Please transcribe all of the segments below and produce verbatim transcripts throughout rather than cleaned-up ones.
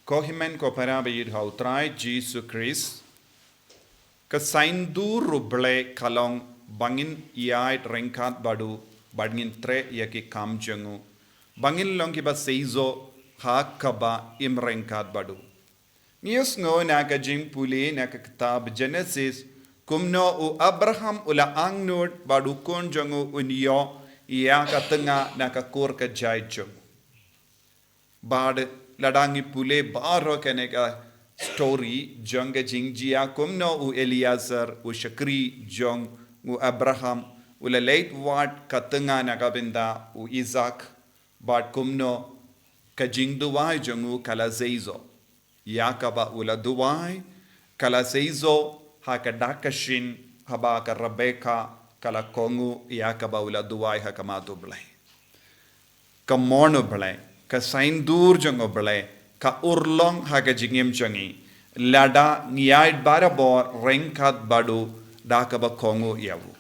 Ko hynmen ko para ba ïeit ha u Trai Jisu Khrist, ka saiñdur u Blei ka long ba ngin ïaid ryngkat bad u, bad ngin treh ïa ki kam jong u, ba ngin long kiba seisoh ha kaba im ryngkat bad u. Ngi ïohsngew na ka jingpule na ka kitab Genesis, kumno u Abraham u la angnud bad u khun jong u un ïoh ïa ka tnga na ka kur ka jait jong u. Bad lada ngi pule baroh kane ka story jong ka jingjia kumno u Eliezer u shakri jong u Abraham u la leit wad ka tnga na ka bynta u Isaak, bad kumno ka jingduwai jong u ka la seisoh. Ïa kaba u la duwai ka la seisoh ha ka dak ka shin, haba ka Rebeka ka la kohnguh ïa kaba u la duwai ha khmat u Blei. Ka mon u Blei, ka saiñdur jong u Blei, ka urlong ha ka jingim jong ngi, lada ngi ïaid barabor ryngkat bad u da kaba kohnguh ïa u.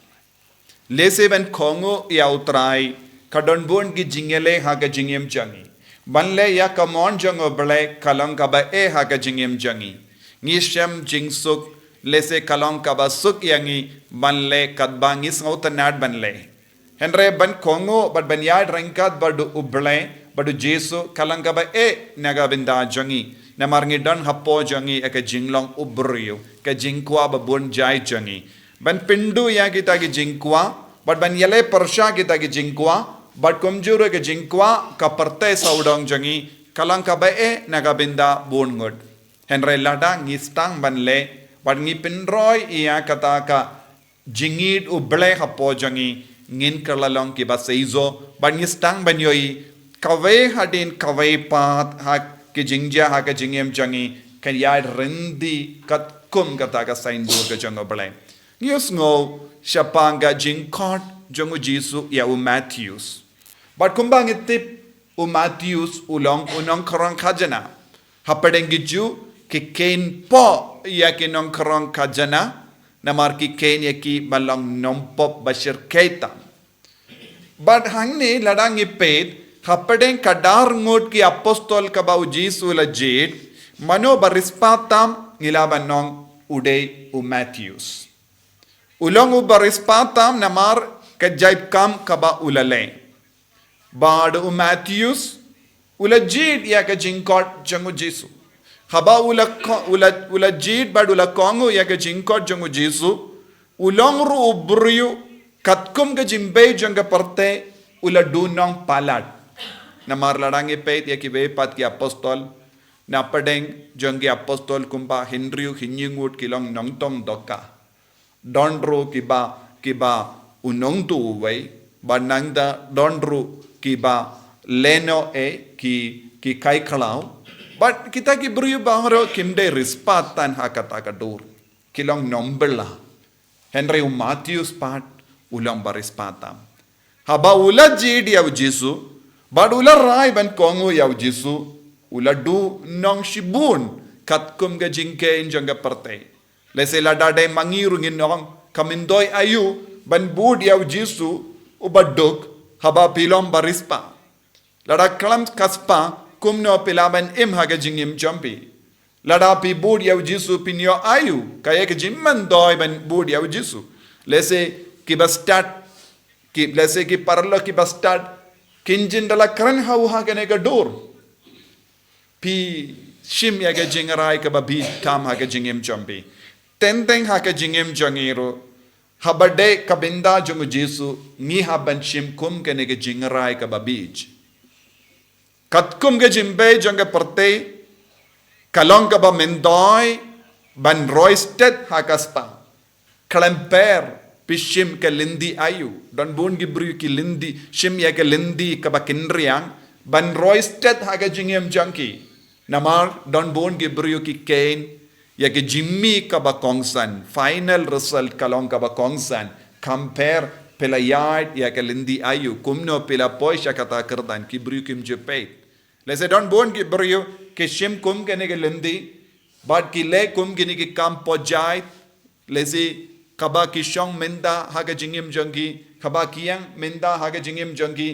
Lehse ban kohnguh ïa u Trai ka don bun ki jingïaleh ha ka jingim jong ngi. Ban leh ïa ka mon jong u Blei ka long kaba eh ha ka jingim jong ngi. Ngi shem jingsuk, lehse ka long kaba suk ïa ngi ban leh katba ngi sngewtynnad ban leh. Hynrei ban kohnguh bad ban ïaid ryngkat bad u Blei, bad u Jisu ka long kaba eh na ka bynta jong ngi. Namar ngi don hapoh jong ngi ïa ka jinglong u briew, ka jingkwah ba bun jait jong ngi. Ban pynduh ïa kita ki jingkwah, bad ban ïaleh pyrshah kita ki jingkwah, bad kumjuh ruh ki jingkwah ka pyrthei sawdong jong ngi, ka long kaba eh na ka bynta bun ngut. Hynrei lada ngi sdang ban leh, bad ngi pynroi ïa kata ka jingïeit u Blei hapoh jong ngi, ngin kylla long kiba seisoh, bad ngi sdang ban ïohi kawei hadien kawei pat ha ki jingjia ha ka jingim jong ngi, kan ïaid ryndih katkum kata ka saiñdur ka jong u Blei. Ngi ïohsngew shaphang ka jingkhot jong u Jisu ïa u Matheus. Bad kumba ngi tip u Matheus u long u nongkhrong khajana. Hapdeng ki Jiw ki kheiñ poh ïa ki nongkhrong khajana, namar ki kheiñ ïa ki ba long nongpop ba shyrkhei tam. Bad hangne lada ngi peit, hapdeng ka dar ngut ki apostol kaba u Jisu u la jied, mano ba riewspah tam? Ngi lah ban ong u dei u Matheus. U long u ba riewspah tam namar ka jait kam kaba u la leh. Bad u Matheus u la jied ïa ka jingkhot jong u Jisu. Haba u la ko-, u la, u la jied bad u la kohnguh ïa ka jingkhot jong u Jisu, u long ruh u briew katkum ka jingbei jong ka pyrthei, u la duh nongpalat. Namar lada ngi peit ïa kiwei pat ki apostol, na pdeng jong ki apostol kumba hynriew hynñiew ngut ki long nongtong dohkha. Don ruh kiba, kiba u nongtuh uwei, bad nangta don ruh kiba lehnoh eh ki, ki kai khlaw. Bad kita ki briew baroh kim dei riewspah tan ha kata ka dur. Ki long nongbylla. Hynrei u Matheus pat u long ba riewspah tam. Haba u la jied ïa u Jisu, bad u la rai ban kohnguh ïa u Jisu, u la duh nong shibun katkum ka jingkheiñ jong ka pyrthei. Lehse lada dei ma ngi ruh ngin ong, ka myntoi aïu ban bud ïa u Jisu uba duk, haba phi long ba riewspah. Lada khlem ka spah, kumno phi lah ban im ha ka jingim jong phi? Lada phi bud ïa u Jisu phin ïoh aïu? Kaei ka jingmyntoi ban bud ïa u Jisu? Lehse kiba stad, ki, lehse ki paralok kiba stad kin jin da la kren ha u ha kane ka dur. Phi shim ïa ka jingrai kaba bieit tam ha ka jingim jong phi. Teng teng ha ka jingim jong ngi ruh, haba dei ka bynta jong u Jisu, ngi hap ban shim kum kane ka jingrai kaba bieit. Katkum ka jingbei jong ka pyrthei, ka long kaba myntoi ban roi stet ha ka spah. Khlem pher, phi shim ka lynti aïu? Don bun ki briew ki lynti, shim ïa ka lynti kaba kynriang ban roi stet ha ka jingim jong ki. Namar don bun ki briew ki kheiñ ïa ka jingmih kaba kongsan, final result ka long kaba kongsan. Khlem pher, phi la ïaid ïa ka lynti aïu, kumno phi la poi sha kata ka kyrdan, ki briew kim ju peit. Lehse don bun ki briew ki shim kum kane ka lynti, bad ki leh kum kine ki kam pyrshah, lehse kaba ki shong mynta ha ka jingim jong ki, kaba ki ïeng mynta ha ka jingim jong ki,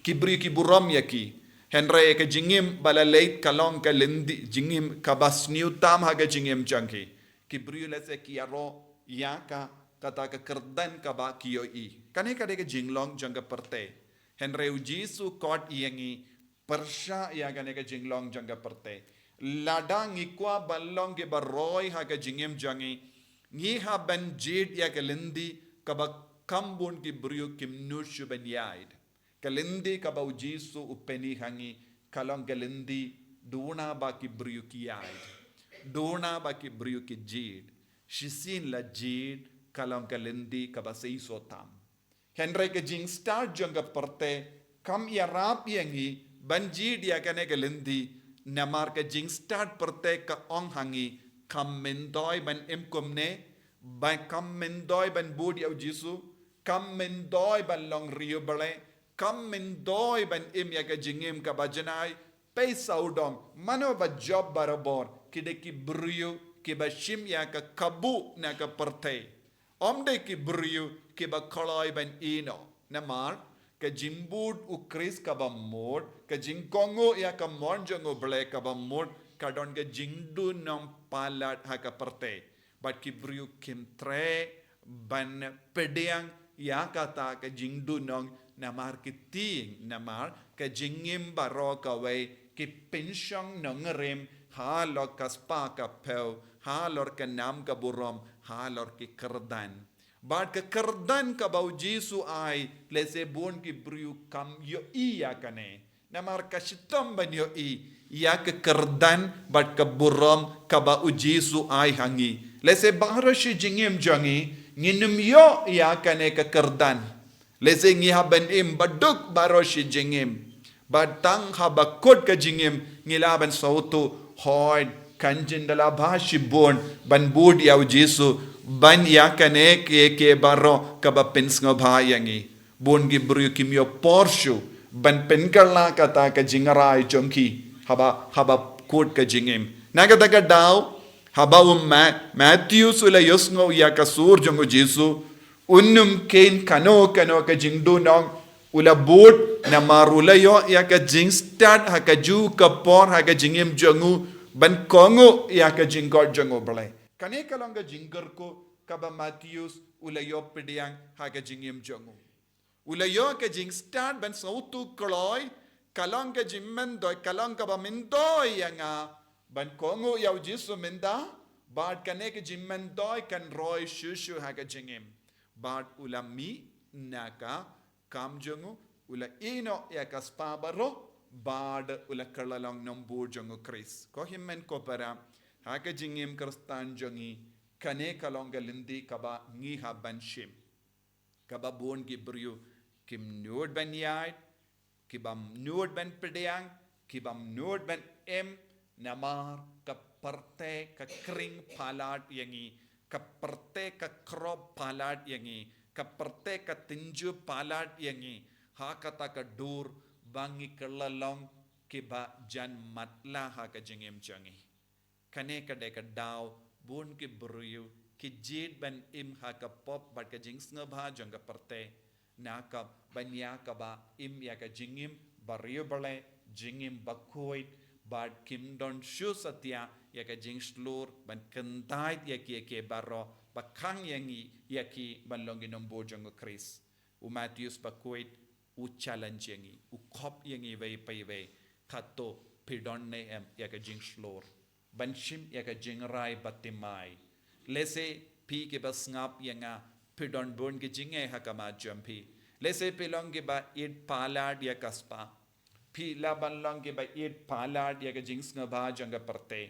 ki briew ki burom ïa ki. Hynrei ka jingim ba la leit ka long ka lynti jingim kaba sniew tam ha ka jingim jong ki. Ki briew lehse ki ïaroh ïa ka, kata ka kyrdan kaba ki ïohi. Kane ka dei ka jinglong jong ka pyrthei. Hynrei U Jisu khot ïa ngi pyrshah ïa kane ka jinglong jong ka pyrthei. Lada ngi kwah ban long kiba roi ha ka jingim jong ngi, ngi hap ban jied ïa ka lynti kaba kam bun ki briew kim nud shuh ban ïaid. Ka lynti kaba U Jisu u pyni ha ngi ka long ka lynti duna ba ki briew ki ïaid, duna ba ki briew ki jied. Shisien la jied ka long ka lynti kaba seisoh tam. Hynrei ka jingstad jong ka pyrthei kam ïarap ïa ngi ban jied ïa kane ka lynti, namar ka jingstad pyrthei ka ong ha ngi, kam myntoi ban im kumne, ba kam myntoi ban bud ïa U Jisu, kam myntoi ban long riewblei, kam myntoi ban im ïa ka jingim kaba janai. Pei sawdong, mano ba jop barabor, ki dei ki briew kiba shim ïa ka kabu na ka pyrthei. Ym dei ki briew kiba kloi ban ïehnoh. Namar ka jingbud U Khrist kaba mut, ka jingkohnguh ïa ka mon jong U Blei kaba mut, ka don ka jingduhnong palat ha ka pyrthei. Bad ki briew kim treh ban pdiang ïa kata ka jingduhnong, namar ki tieng, namar ka jingim baroh kawei ki pynshong nongrim halor ka spah ka phew, halor ka nam ka burom, halor ki kyrdan. Bad ka kyrdan kaba U Jisu ai, lehse bun ki briew kam ïohi ïa kane. Namar ka shitom ban ïohi ïa ka kyrdan bad ka burom kaba U Jisu ai ha ngi. Lehse baroh shi jingim jong ngi, ngin ym ïoh ïa kane ka kyrdan. Lehse ngi hap ban im baduk baroh shi jingim. Bad tang haba kut ka jingim ngi lah ban sngewthuh, hooid, kan jin da lah ba shibun ban bud ïa U Jisu, ban ïa kane ka, ka baroh kaba pynsngewbha ïa ngi. Bun ki briew kim ïoh por shuh ban pynkylla kata ka jingrai jong ki haba, haba kut ka jingim. Na kata ka daw, haba u Ma-, Matheus u la ïohsngew ïa ka sur jong U Jisu, un ym kheiñ kano kano ka jingduhnong, u la bud namar u la ïoh ïa ka jingstad ha kajuh ka por ha ka jingim jong u ban kohnguh ïa ka jingkhot jong U Blei. Kane ka long ka jingkyrkhu kaba Matheus u la ïoh pdiang ha ka jingim jong u. U la ïoh ka jingstad ban sngewthuh kloi, ka long ka jingmyntoi, ka long kaba myntoi ïa nga ban kohnguh ïa U Jisu mynta, bad kane ka jingmyntoi kan roi shuh shuh ha ka jingim. Bad u la mih na ka kam jong u, u la ïehnoh ïa ka spah baroh, bad u la kylla long nongbud jong U Khrist. Ko hynmen ko para, ha ka jingim Khristan jong ngi, kane ka long ka lynti kaba ngi hap ban shim. Kaba bun ki briew kim nud ban ïaid, kibym nud ban pdiang, kibym nud ban im, namar ka pyrthei ka khring palat ïa ngi, ka pyrthei ka khrop palat ïa ngi, ka pyrthei ka tynjuh palat ïa ngi ha kata ka dur ba ngi kylla long kiba jan matlah ha ka jingim jong ngi. Kane ka dei ka daw bun ki briew ki jied ban im ha ka pop bad ka jingsngewbha jong ka pyrthei, na ka ban ïa kaba im ïa ka jingim ba riewblei, jingim ba khuid, bad kim don shuh satia ïa ka jingshlur ban kyntait ïa ki, ïa ki baroh, ba khang ïa ngi, ïa ki ban long ki nongbud jong U Khrist. U Matheus ba khuid u challenge ïa ngi, u khop ïa ngi iwei pa iwei. Kato, phi don ne em ïa ka jingshlur ban shim ïa ka jingrai ba thymmai? Lehse phi kiba sngap ïa nga, phi don bun ki jingeh ha khmat jong phi. Lehse phi long kiba ïeit palat ïa ka spah. Phi lah ban long kiba ïeit palat ïa ka jingsngewbha jong ka pyrthei.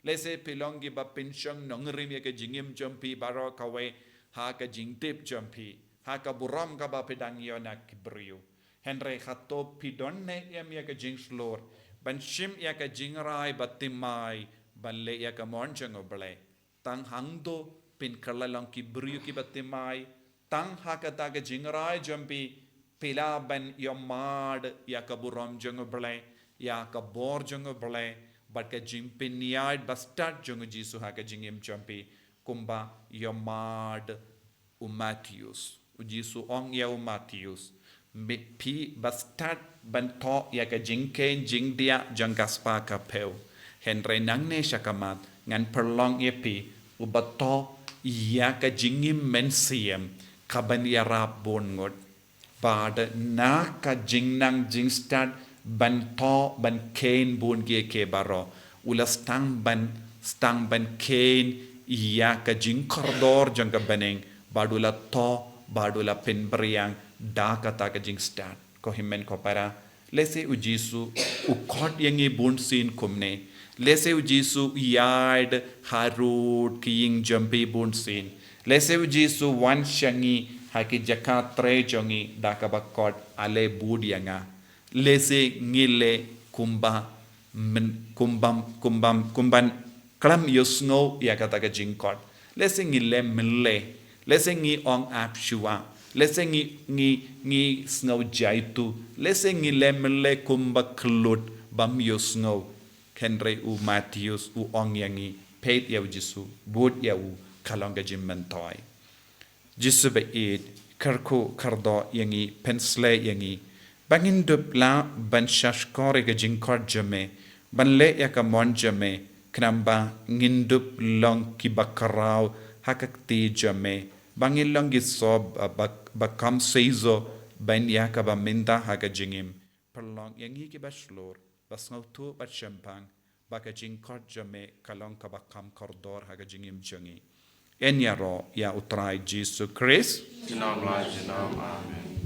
Lehse phi long kiba pynshong nongrim ïa ka jingim jong phi baroh kawei ha ka jingtip jong phi, ha ka burom kaba phi dang ïoh na ki briew. Hynrei kato, phi don ne em ïa ka jingshlur ban shim ïa ka jingrai ba thymmai, ban leh ïa ka mon jong U Blei? Tang hangto phin kylla long ki briew kiba thymmai. Tang ha kata ka jingrai jong phi, phi lah ban ïohmad ïa ka burom jong U Blei, ïa ka bor jong U Blei, bad ka jingpynïaid bastad jong U Jisu ha ka jingim jong phi, kumba ïohmad u Matheus. U Jisu ong ïa u Matheus, Mih phi ba stad ban thoh ïa ka jingkheiñ jingdiah jong ka spah ka phew. Hynrei nangne sha khmat ngan pynlong ïa phi uba thoh ïa ka jingim mynsiem kaban ïarap bun ngut. Bad na ka jingnang jingstad ban thoh ban kheiñ bun kiei kiei baroh, u la sdang ban, sdang ban kheiñ ïa ka jingkordor jong ka bneng, bad u la thoh, bad u la pynbiang da kata ka jingstad. Ko hynmen ko para, lehse u Jisu u khot ïa ngi bunsien kumne. Lehse u Jisu u ïaid harud ki ïing jong phi bunsien. Lehse u Jisu u wan sha ngi ha ki jaka trei jong ngi da kaba khot, ale bud ïa nga. Lehse ngi leh kumba men, kumbam, kumbam, kumban khlem ïohsngew ïa kata ka jingkhot. Lehse ngi leh mynleh. Lehse ngi ong ap shuwa. Lehse ngi, ngi, ngi sngew jaitu. Lehse ngi leh mynleh kumba khlut bym ïohsngew. Hynrei u Mathaios u ong ïa ngi, peit ïa u Jisu, bud ïa u, ka long ka jingmyntoi. Jisu ba ïeit, kyrkhu kyrdoh ïa ngi, pynshlei ïa ngi ba ngin dup lah ban shahshkor ïa ka jingkhot jong me, ban leh ïa ka mon jong me, khnang ba ngin dup long kiba khraw ha ka kti jong me, ba ngin long ki soh ba, ba, ba kham seisoh ban ïa kaba mynta ha ka jingim. Pynlong ïa ngi kiba shlur, ba sngewthuh bad shemphang ba ka jingkhot jong me ka long kaba kham kordor ha ka jingim jong ngi. Yn ïaroh ïa u Trai Jisu Khrist. Junom la junom. Amen.